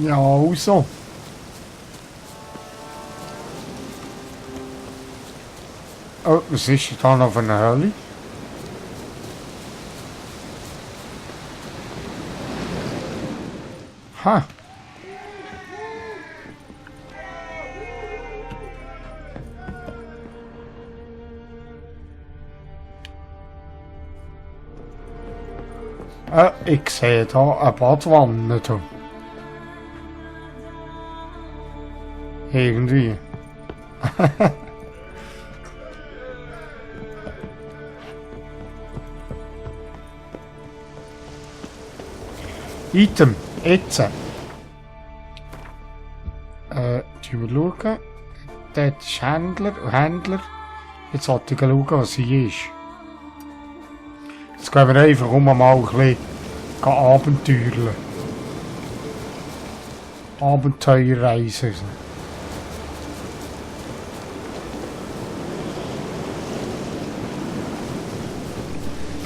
Ja, also. Oh, was ist da noch für eine Hölle? Ha! Ich sehe da eine Badwanne. Da. Irgendwie. Item, jetzt. Schauen wir schauen. Dort ist Händler und Händler. Jetzt sollte ich schauen, was sie ist. Jetzt gehen wir einfach mal ein bisschen abenteuerlen. Abenteuerreisen.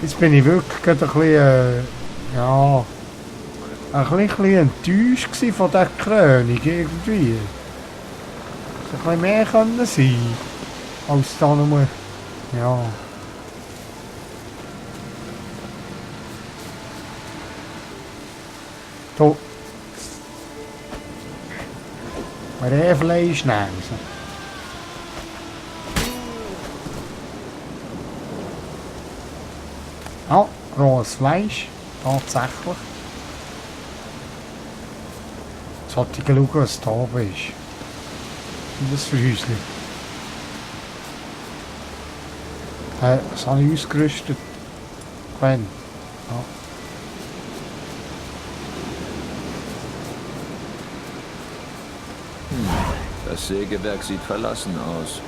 Jetzt bin ich wirklich ein bisschen, ja, ein bisschen enttäuscht von der Krönung irgendwie. Es hätte ein bisschen mehr können sein als da nur, ja. Da. Maar Fleisch nehmen. Ah, rohes Fleisch. Tatsächlich. Jetzt sollte ich schauen, was da oben ist. Und das für Häuschen. Was habe ich ausgerüstet? Gwen. Ja. Das Sägewerk sieht verlassen aus.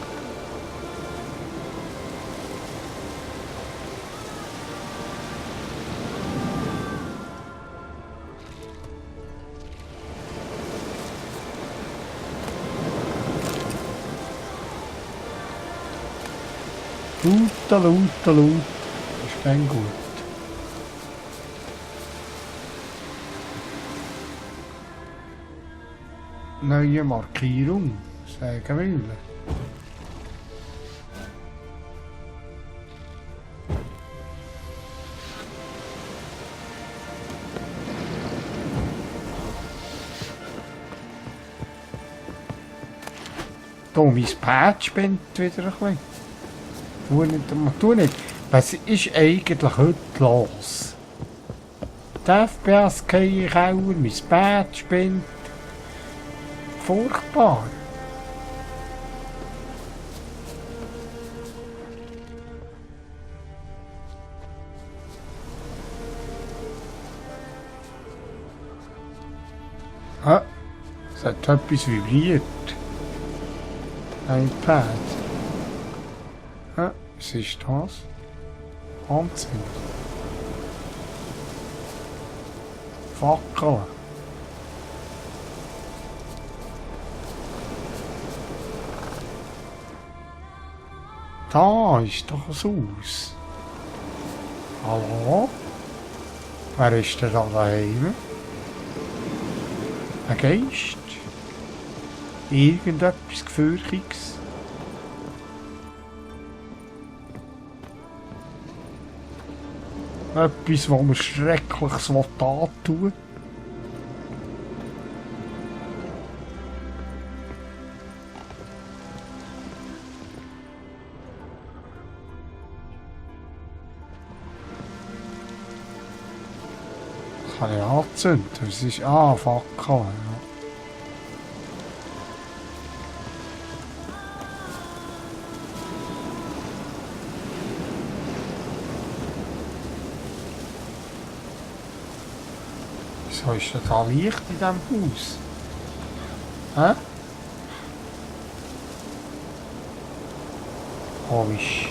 Laut. Das ist kein gut. Neue Markierung, sagen will. Da, mein Pad spinnt wieder ein bisschen. Tu nicht. Was ist eigentlich heute los? Der FPS-Kauer, mein Pad spinnt. Furchtbar. Ah, es hat etwas vibriert. Ein Pad. Ah, was ist das? Wahnsinn. Fackeln. Da ist doch ein Haus. Hallo? Wer ist denn da daheim? Ein Geist? Irgendetwas Gefürchtiges? Etwas, was mir Schreckliches antun will? Kann ich anzünden? Das ist... Ah, Fackel. Ja. Wieso ist denn da Licht in diesem Haus? Hä? Komisch.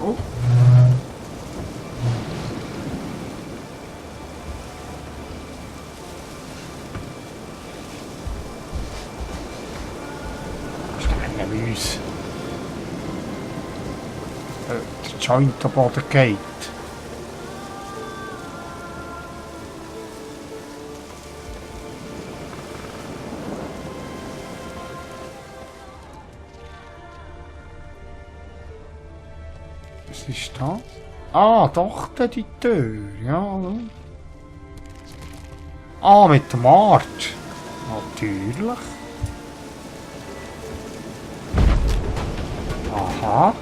Oh. Uns. Der Joint am Boden geht. Was ist das? Ah, doch, da die Tür. Ja, schau. Ah, mit dem Art. Natürlich. Aha.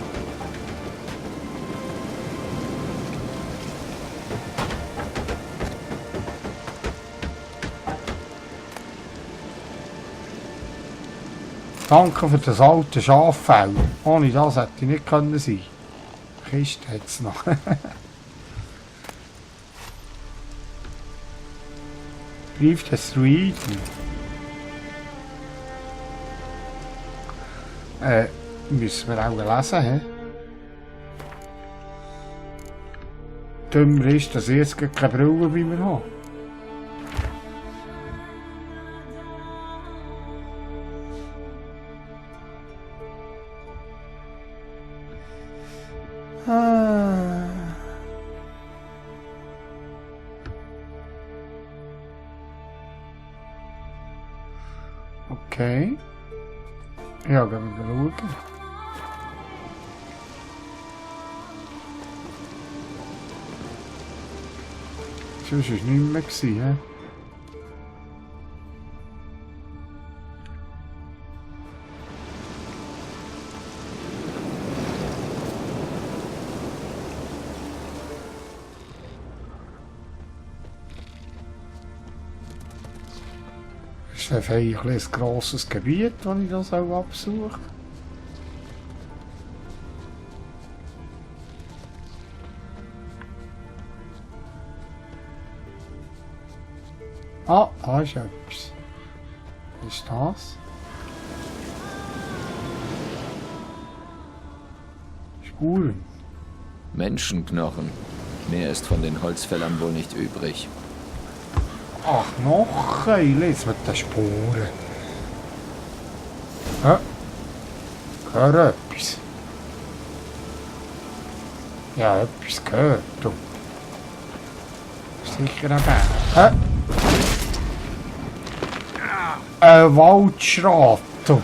Danke für das alte Schaffell. Ohne das hätte ich nicht können sein. Die Kiste hat es noch. Brief des Druiden. Müssen wir auch lesen, hä? Dümmer ist, dass ich jetzt keine Brille bei mir habe. Okay. Ja, gehen wir schauen. Sonst war es nicht mehr, hä? Das ist eigentlich ein grosses Gebiet, das ich das auch absuche. Ah, da ist etwas. Was ist das? Spuren. Menschenknochen. Mehr ist von den Holzfällern wohl nicht übrig. Ach, noch ein jetzt mit den Spuren. Ja. Gehört etwas. Ja, etwas gehört. Du. Sicher ein Bär. Hä? Ein Waldschrat. Du.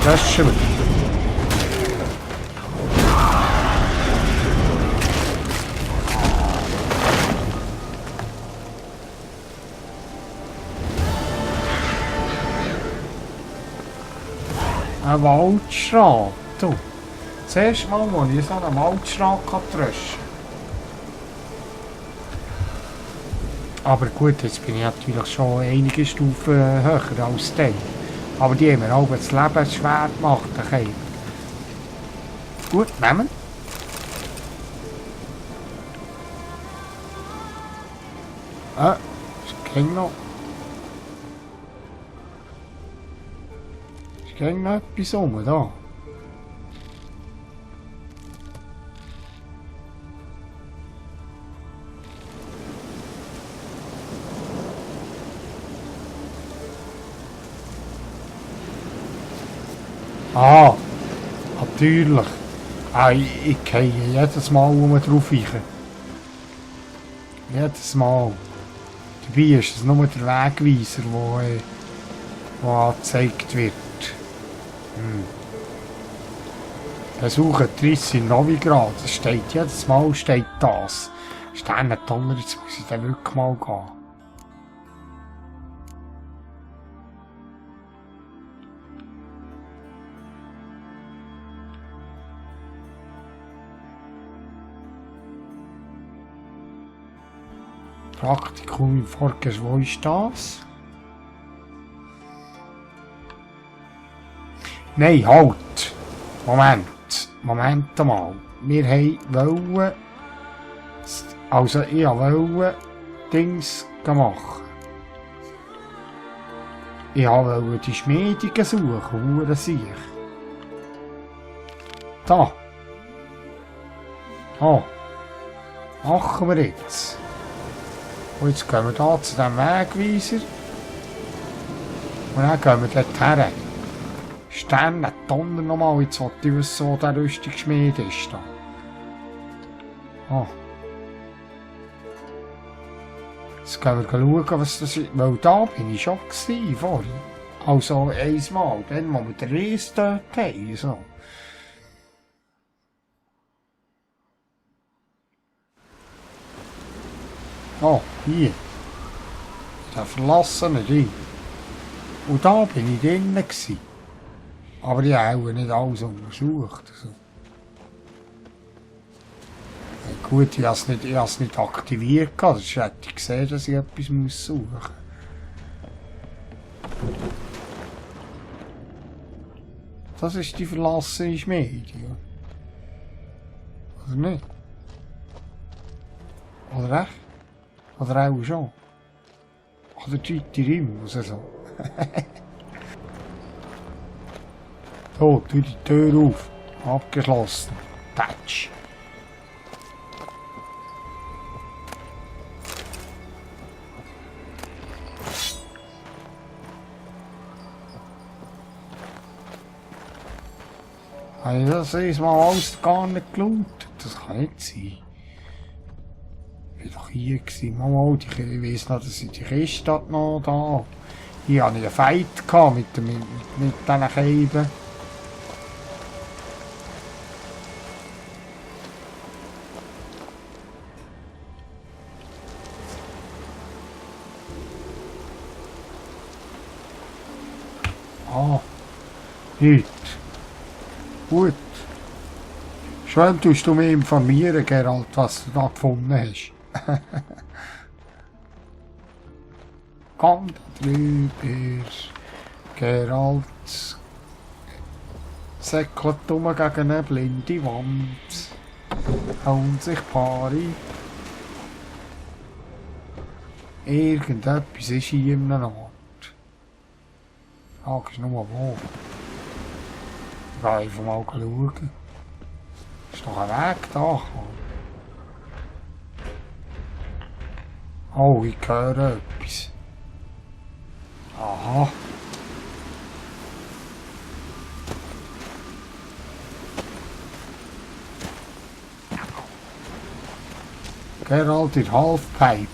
Das ist schon. Ein Waldschrat. Du. Das erste Mal, als ich so einen Waldschrat tröschen kann. Aber gut, jetzt bin ich natürlich schon einige Stufen höher als der. Aber die haben mir auch das Leben schwer gemacht. Okay. Gut, nehmen. Es ging noch. Es ging noch etwas rum, da. Ah, natürlich. Ah, ich gehe jedes Mal drauf rein. Jedes Mal. Dabei ist es nur der Wegweiser, der angezeigt wird. Besuche Trissi Novigrad. Es steht jedes Mal steht das. Sternentonner, jetzt muss ich dann wirklich mal gehen. Praktikum im Forges, wo ist das? Nein, halt! Moment mal. Wir wollen... Also, ich wollte Dings machen. Ich wollte die Schmiedigen suchen, wo sehe ich. Da. Oh. Machen wir jetzt. Und jetzt gehen wir hier zu diesem Wegweiser. Und dann gehen wir dort her. Sternentonner nochmal, jetzt wollte ich wissen, wo der Rüstungsschmied ist. Da. Oh. Jetzt gehen wir schauen, was das ist. Weil da bin ich schon vorhin. Also einmal, dann, wo wir den Reis dort haben. So. Oh, hier. Der verlassene Ding. Und da bin ich drinnen gewesen. Aber ich habe auch nicht alles untersucht. Also. Ja, gut, ich habe es nicht aktiviert. Sonst hätte ich gesehen, dass ich etwas suchen muss. Das ist die verlassene Schmiede. Oder nicht? Oder echt? Oder auch schon? Oder die zweite Riva, also so. So, tu die Tür auf. Abgeschlossen. Patsch. Habe ich das einmal alles gar nicht geschaut? Das kann nicht sein. Ich war doch hier gewesen. Mal, ich weiss noch, dass ich die Kiste noch da. Hier hatte ich einen Fight gehabt mit diesen Käben. Ah, nicht. Gut. Schön tust du mich informieren, Geralt, was du da gefunden hast. Komm da drüber. Geralt säckelt um gegen eine blinde Wand. Unsichtbare. Irgendetwas ist hier in einem Ort. Frag ist nur wo. Ich gehe einfach mal schauen. Ist doch ein Weg da. Oh, ich höre etwas. Aha. Geralt in Halfpipe.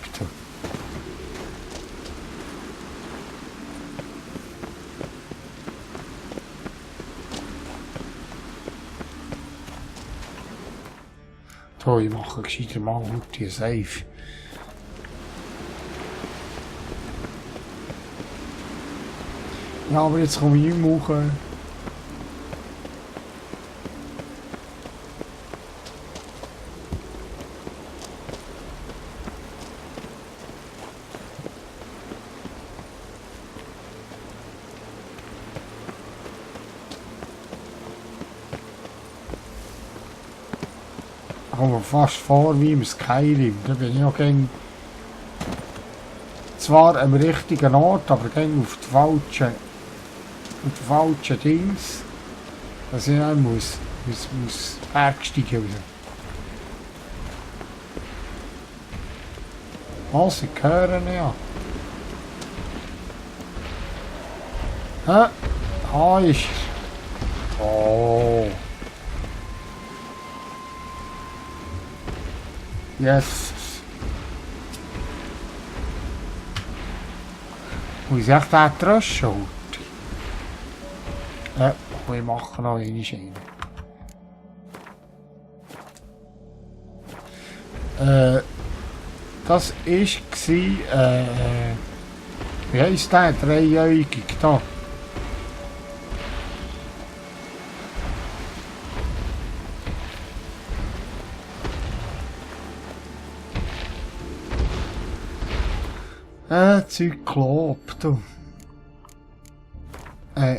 So, ich mache gescheiter mal gut die Safe. Ja, aber jetzt komme ich nicht mehr hoch. Ich komme fast vor wie im Skyrim. Da bin ich auch gegen zwar am richtigen Ort, aber gegen auf die falschen Dings. Dass ich dann muss Bergsteigen raus. Was, ich höre ja. Hä? Ah, ist er. Oh. Yes. Muss ich echt den Threshold? Ja, wir machen noch eine Schiene. Das war, wie heisst der? Dreieugig da. Zyklop, du.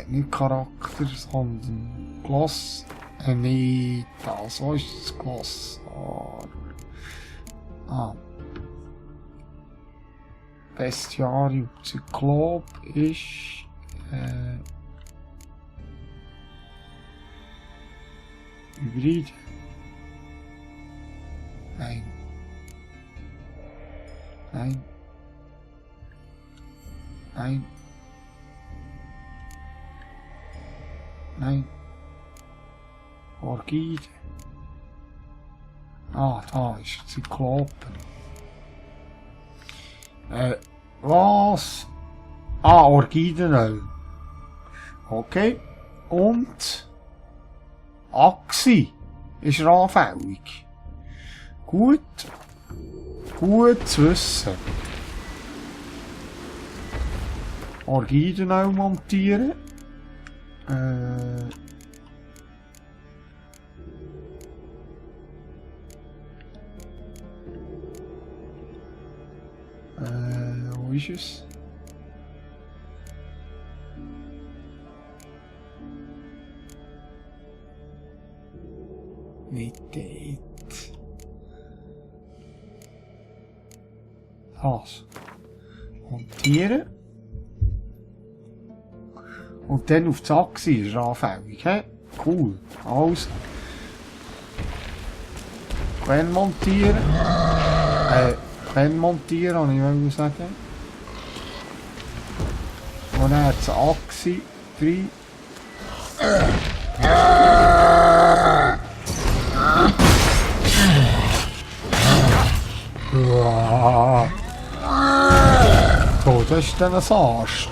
Nicht Charakter, sondern Gloss. Nicht das. Wo ist das Gloss? Ah. Bestiarium. Zyklop ist. Hybrid. Nein. Nein. Nein. Nein. Orchide. Ah, da ist ein Zyklopen. Was? Ah, Orchidenöl. Okay. Und Axi ist er anfällig. Gut. Gut zu wissen. Orchidenöl montieren. Wo ist es? Nicht dort. Das. Montieren. Und dann auf die Achse ist er anfällig. He? Cool. Also. Quen montieren. Quen montieren, habe ich sagen. Und dann die Achse rein. So, das ist dann ein Arsch.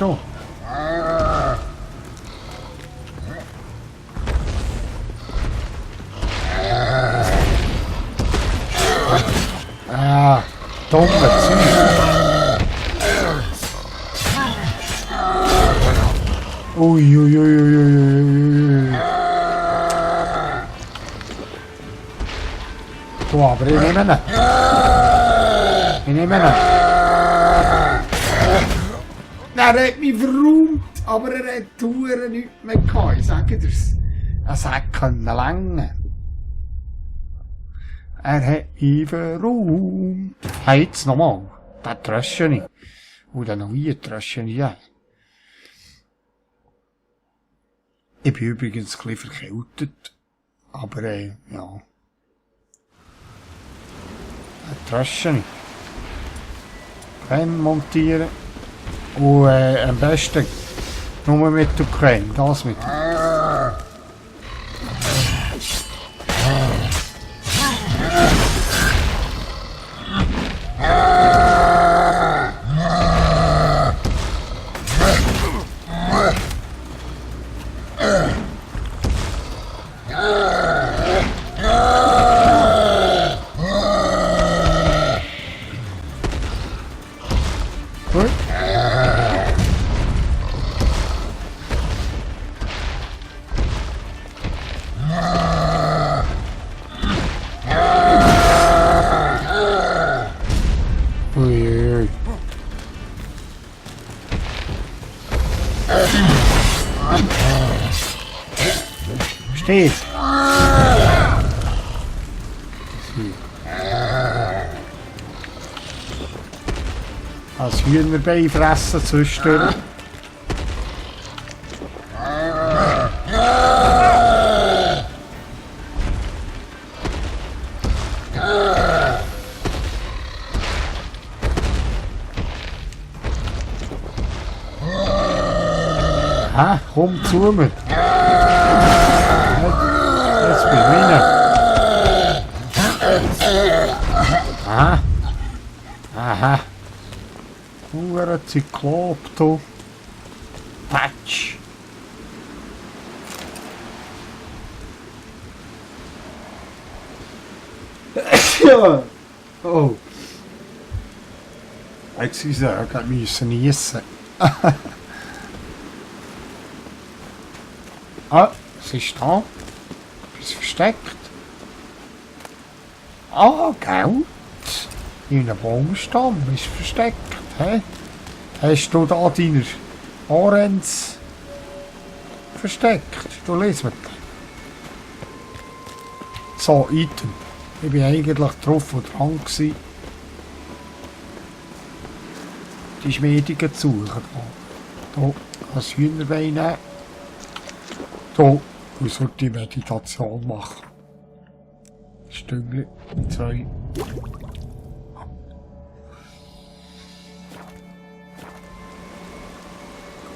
Dumme Zeug. Uiuiuiuiui. So, aber ich nehme ihn. Er hat mich verräumt, aber er hat Touren nichts mehr gehabt. Ich sage dir's. Es hätte länger. Er hat mich verräumt. Hey, jetzt nochmal. Das trösche ich. Oder noch nie trösche ich. Ich bin übrigens ein bisschen verkältet. Aber, ja. Das trösche ich. Creme montieren. Und, am besten nur mit der Creme. Das mit der. Steht. Als Hühnerbein fressen zwischendurch. Hä? Komm zu mir. Jetzt bin ich Aha. Aha. Hure Zyklop, du. Patsch. Oh. Excuse, ich musste niesen. Ah, es ist da. Etwas versteckt. Ah, Geld. In einem Baumstamm ist versteckt. He? Hast du da deine Orange versteckt? Du liest mit. So, Item. Ich bin eigentlich drauf und dran gewesen, die Schmiedungen zu suchen. Hier, das Hühnerbein nehmen. Hier, ich sollte die Meditation machen. Stüngli, 2.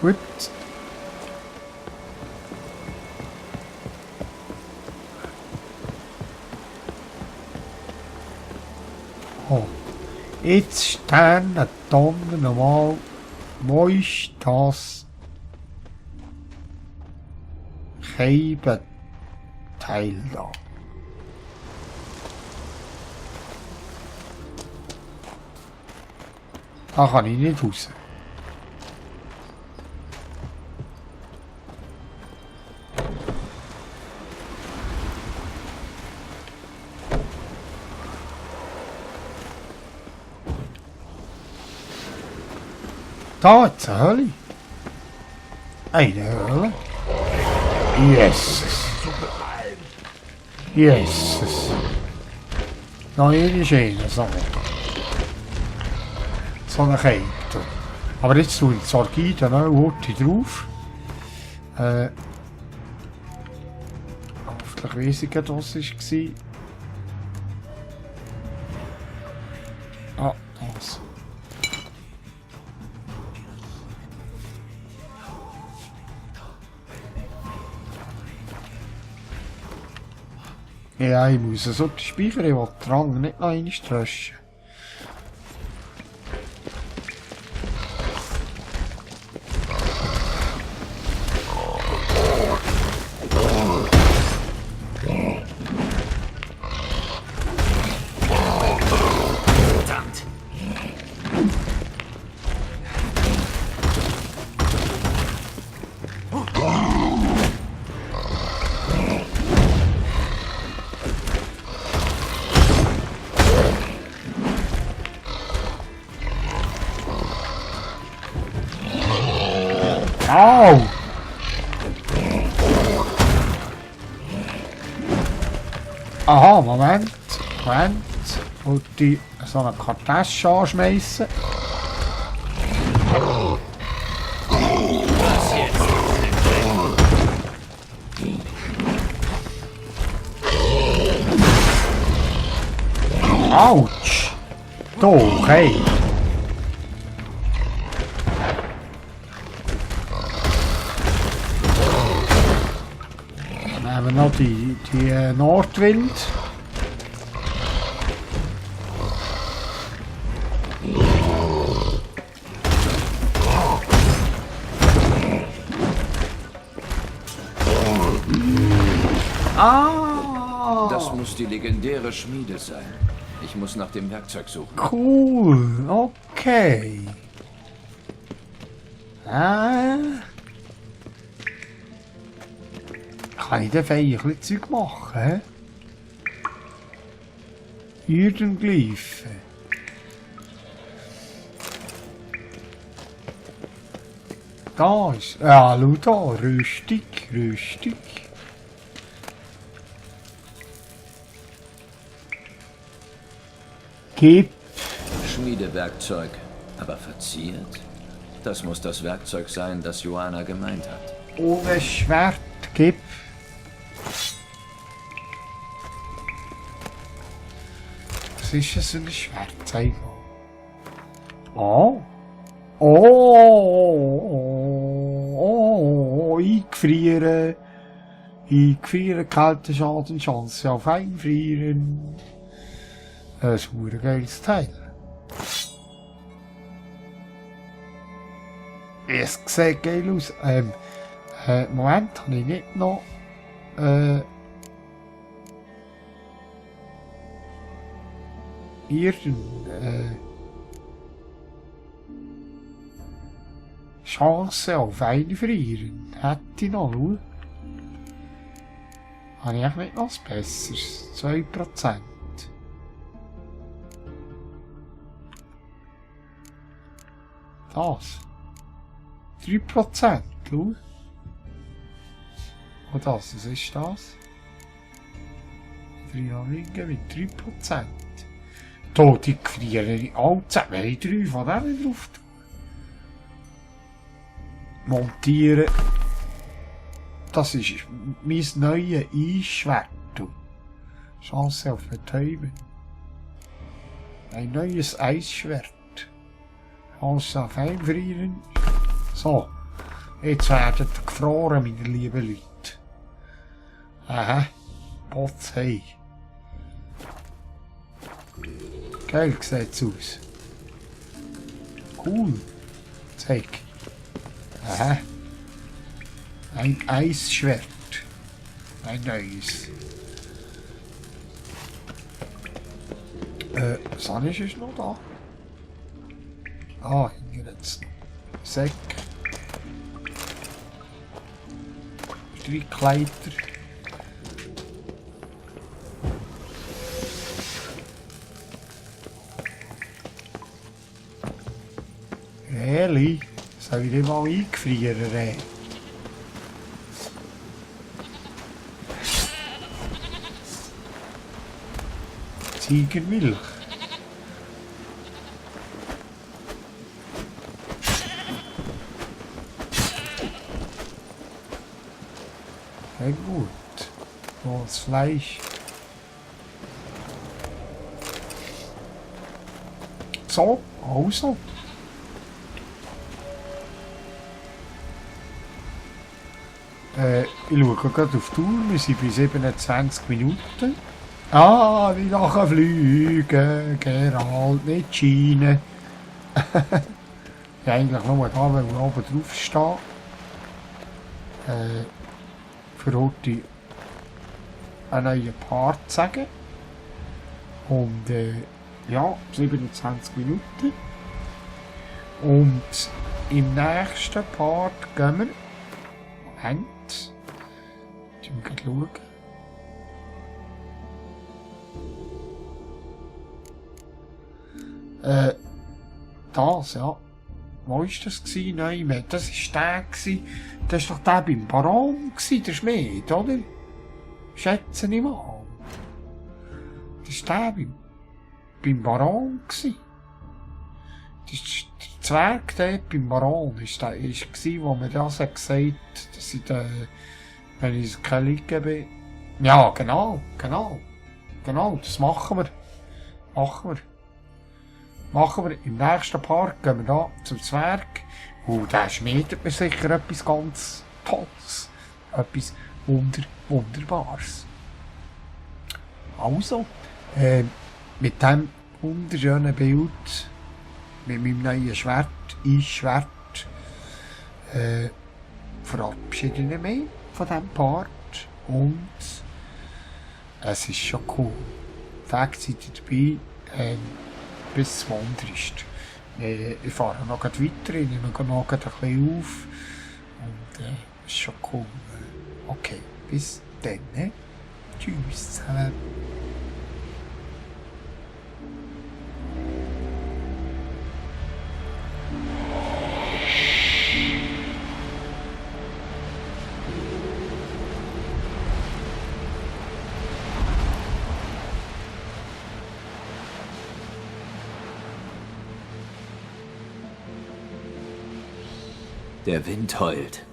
Gut. Jetzt stehen Donner nochmal. Wo ist das Scheibenteil da? Da kann ich nicht raus. Da ist eine Höhle. Eine Höhle. Jesus. Jesus. Noch eine schöne Sache. So eine Kette. Aber jetzt tue ich das Orchidee noch Horti drauf. Hoffentlich weiss ich, was es war. Ah, das. Ja, ich muss so die Speicher, ich will den Rang nicht noch einmal löschen. Au! Aha, Moment. Und die so eine Kartasche anschmeißen. Autsch! Doch, hey! Dann haben wir noch die Nordwind. Ah! Das muss die legendäre Schmiede sein. Ich muss nach dem Werkzeug suchen. Cool, okay. Kann ich dafür ein bisschen Zeug machen? Hürdengleifen. Da ist. Ja, schau da. Rüstung. Gib. Schmiedewerkzeug. Aber verziert? Das muss das Werkzeug sein, das Johanna gemeint hat. Ohne Schwert. Gib. Was ist das für ein Schwert? Zeig mal. Oh. Oh. Eingefrieren. Kalte Schadenschance auf Einfrieren. Das ist ein geiles Teil. Es sieht geil aus. Moment, habe ich nicht noch. Chance auf Einfrieren. Hätte ich noch, schau. Habe ich echt nicht noch was Besseres? 2%. Das. 3%, schau. Und das, was ist das? 3 Ringe mit 3%. Da, die gefrieren alle zusammen, wenn ich 3 von denen drauf tue. Montieren. Das ist mein neues Eisschwert. Chance auf Betäuben. Ein neues Eisschwert. Chance auf Einfrieren. So, jetzt werden ihr gefroren, meine lieben Leute. Aha, Potz, hey. Geil sieht's aus. cool. Zeig. Aha. Ein Eisschwert. Ein neues. Was anderes ist noch da? Ah, hier jetzt. Säck. Strickleiter. Ehrlich? Soll ich den mal eingefrieren? Ziegenmilch. Sehr gut. So, das Fleisch. So, also. Ich schaue gerade auf die Uhr, wir sind bei 27 Minuten. Ah, wie nachher fliegen, Geralt, nicht Schiene. Ja, eigentlich nur da, weil wir oben drauf stehen. Für heute einen neuen Part zu sagen. Und ja, 27 Minuten. Und im nächsten Part gehen wir. Moment. Ich muss gerade schauen. Das, ja. Wo war das gewesen? Nein, das war der gewesen. Das war doch der beim Baron gewesen, der Schmied, oder? Schätze ich mal. Das war der beim Baron gewesen. Das ist der Zwerg dort beim Baron, war, wo mir das hat gesagt, dass ich da, wenn ich kein Liegen bin. Ja, genau, das machen wir. Machen wir. Im nächsten Part gehen wir da zum Zwerg. Und der schmiedet mir sicher etwas ganz Tolles. Etwas Wunderbares. Also, mit diesem wunderschönen Bild, mit meinem neuen Schwert, verabschiede ich mich von diesem Part. Und es ist schon cool. Fakt seid ihr dabei. Bis zum Wunderst. Ich fahre noch weiter, ich nehme noch ein bisschen auf. Und ist schon cool. Okay, bis dann. Tschüss zusammen. Der Wind heult.